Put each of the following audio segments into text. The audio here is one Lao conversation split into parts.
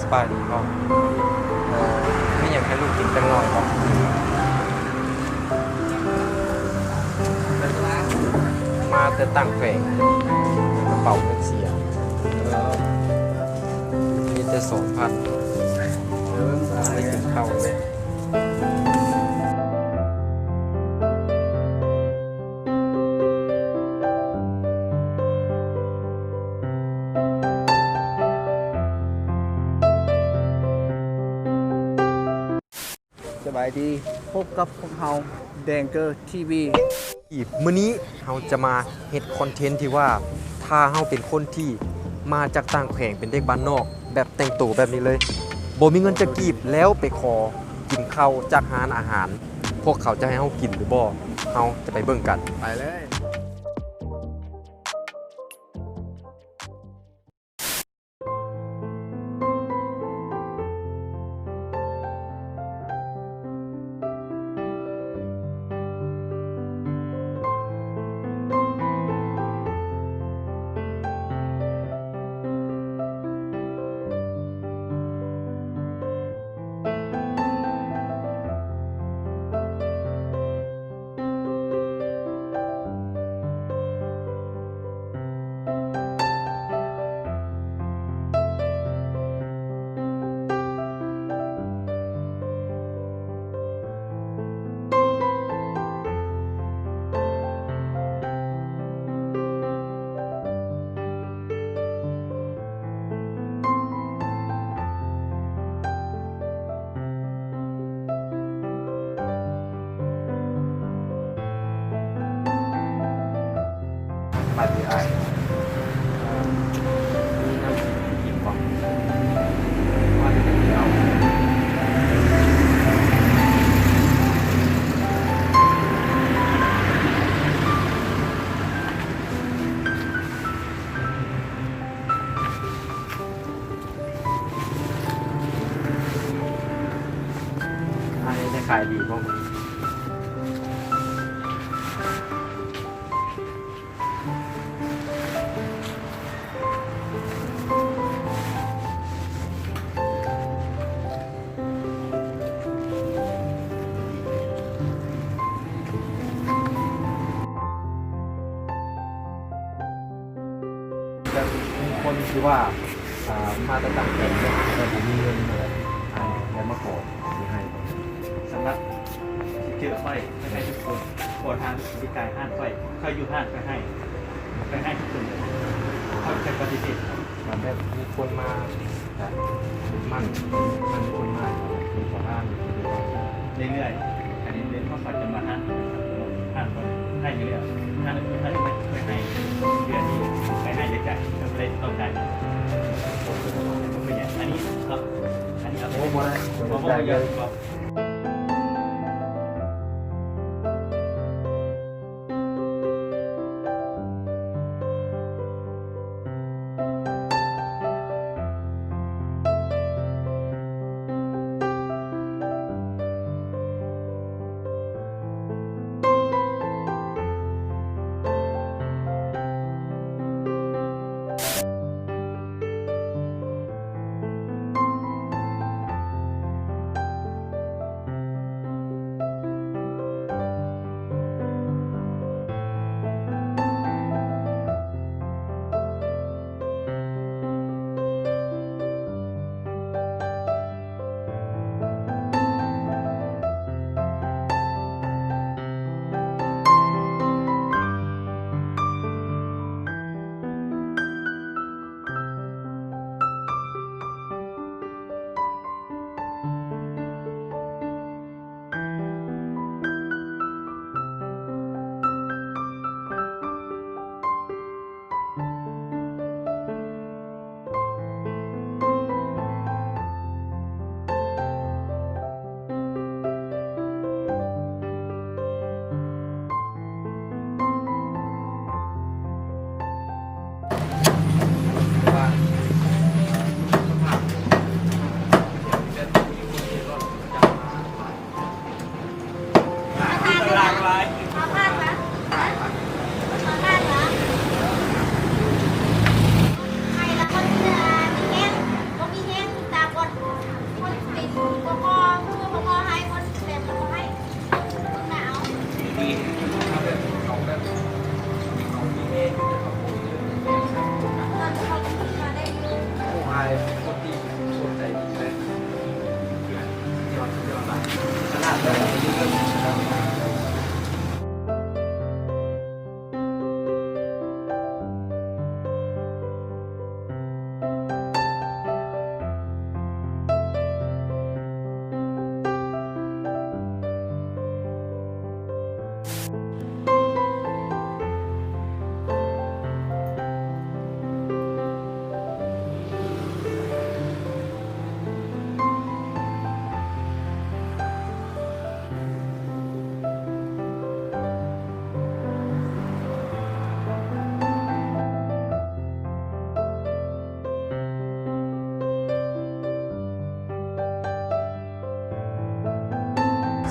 ສະບາຍດີພໍ່. ເອີ ມີຫຍັງໃຫ້ລູກກິນຈັກໜ່ອຍບໍ່? ມາແຕ່ຕ່າງແຂວງ ກະເປົາເງິນເສຍ ເອີ ມີແຕ່ສອງພັນ ເອີ ບໍ່ໄດ້ກິນເຂົ້າເລີຍ. ສະບາຍດີ ພົບກັບພວກເຮົາ ແດງເກີ ທີວີ. ມື້ນີ້ເຮົາຈະມາເຮັດຄອນເທັນທີ່ວ່າ ຖ້າເຮົາເປັນຄົນທີ່ມາຈາກຕ່າງແຂວງ ເປັນເດັກບ້ານນອກ ແບບແຕ່ງໂຕແບບນີ້ເລີຍ ບໍ່ມີເງິນຈັກກີບ ແລ້ວໄປຂໍກິນເຂົ້າຈາກຮ້ານອາຫານ ພວກເຂົາຈະໃຫ້ເຮົາກິນຫຼືບໍ່? ເຮົາຈະໄປເບິ່ງກັນ. ໄປເລີຍ. ສະບາຍດີອ້າຍ ເອີ ມີນ້ຳກິນບໍ່? ວ່າຈະໄປກິນເຫຼົ້າ. ອ້າຍໄດ້ຂາຍດີບໍ່ມື້ນີ້? ແບບມີຄົນທີ່ວ່າ ອ່າ ມາແຕ່ຕ່າງແຂວງເນາະ ແຕ່ບໍ່ມີເງິນ ແບບ ອ່າ ແບບມາຂໍຊິໃຫ້ບໍ່? ສຳລັບຊິເຈີຂ້ອຍ ໃຫ້ໄດ້ທຸກຄົນ ຂໍທານບໍລິການຮ້ານຂ້ອຍ ຂ້ອຍຢູ່ຮ້ານຂ້ອຍໃຫ້ ຂ້ອຍໃຫ້ທຸກຄົນເລີຍ ຂ້ອຍບໍ່ເຄີຍປະຕິເສດ. ແບບມີຄົນມາ ກະໝັ້ນ ໝັ້ນຄົນມາ ມີສະພາບ ເລື້ອຍໆ ອັນນີ້ເລື່ອຍ ເພາະເຂົາຈະມາຫາ ຫາ ໃຫ້ເລື້ອຍໆ ຫາ ອັນນີ້ໄປໃຫ້ ເດືອນນີ້ໄປໃຫ້ເລີຍ ກະບໍ່ໄດ້ຕ້ອງການຫຍັງ ບໍ່ເປັນຫຍັງ ອັນນີ້ເນາະ ອັນນີ້ເອົາໄປ ໂອ້ ບໍ່ໄດ້ ບໍ່ໄດ້ ບໍ່ໄດ້ ບໍ່ໄດ້ ບໍ່ໄດ້ ສະ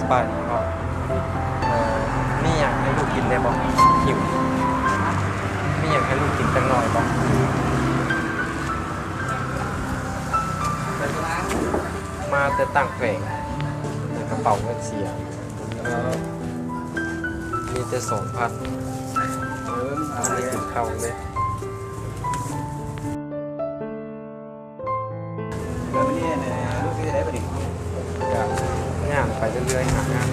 ສະບາຍດີພໍ່. ເອີ ມີຫຍັງໃຫ້ລູກກິນແດ່ບໍ່? ຫິວ. ມີຫຍັງໃຫ້ລູກກິນຈັກໜ່ອຍບໍ່? ມາແຕ່ຕ່າງແຂວງ ແຕ່ກະເປົາເງິນເສຍ ມີແຕ່ສອງພັນ ເອີ ບໍ່ໄດ້ກິນເຂົ້າເລີຍ. ແລ້ວມື້ນີ້ອັນ ລູກຊິເຮັດໃດບາດນີ້? ກະຍ່າງໄປເລື້ອຍໆ ຫາງານ.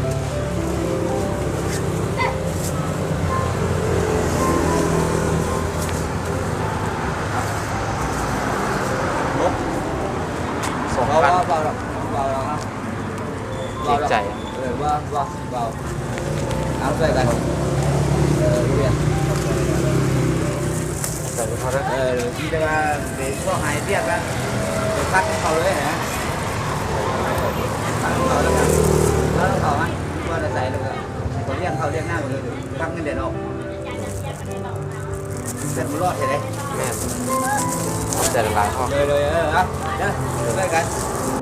ລົບສອງພັນ ເວົ້າ ເວົ້າ ເວົ້າ ເວົ້າ ເກງໃຈ. ເອີ ເວົ້າ ເວົ້າ ເວົ້າ ເອົາ ຊ່ວຍກັນ ເອີ ເຮັດ ເອີ ມີແຕ່ວ່າໄປຊອກຫາວຽກແລ້ວ ໄປພັກເຂົາເລີຍນະ ພັກເຂົາແລ້ວກະ ແລ້ວເຂົາຫັ້ນ ວ່າແຕ່ໃສແລ້ວກະ ເຂົາລ້ຽງເຂົ້າລ້ຽງນ້ຳເລີຍ ພັກເງິນເດືອນອອກ. ແຕ່ບໍ່ລອດແທ້ເດ້. ແມ່ນ. ຂອບໃຈຫຼາຍໆ ພໍ່. ໂດຍໆ ເອີ ເອົາ ເດີ ຊ່ວຍກັນ.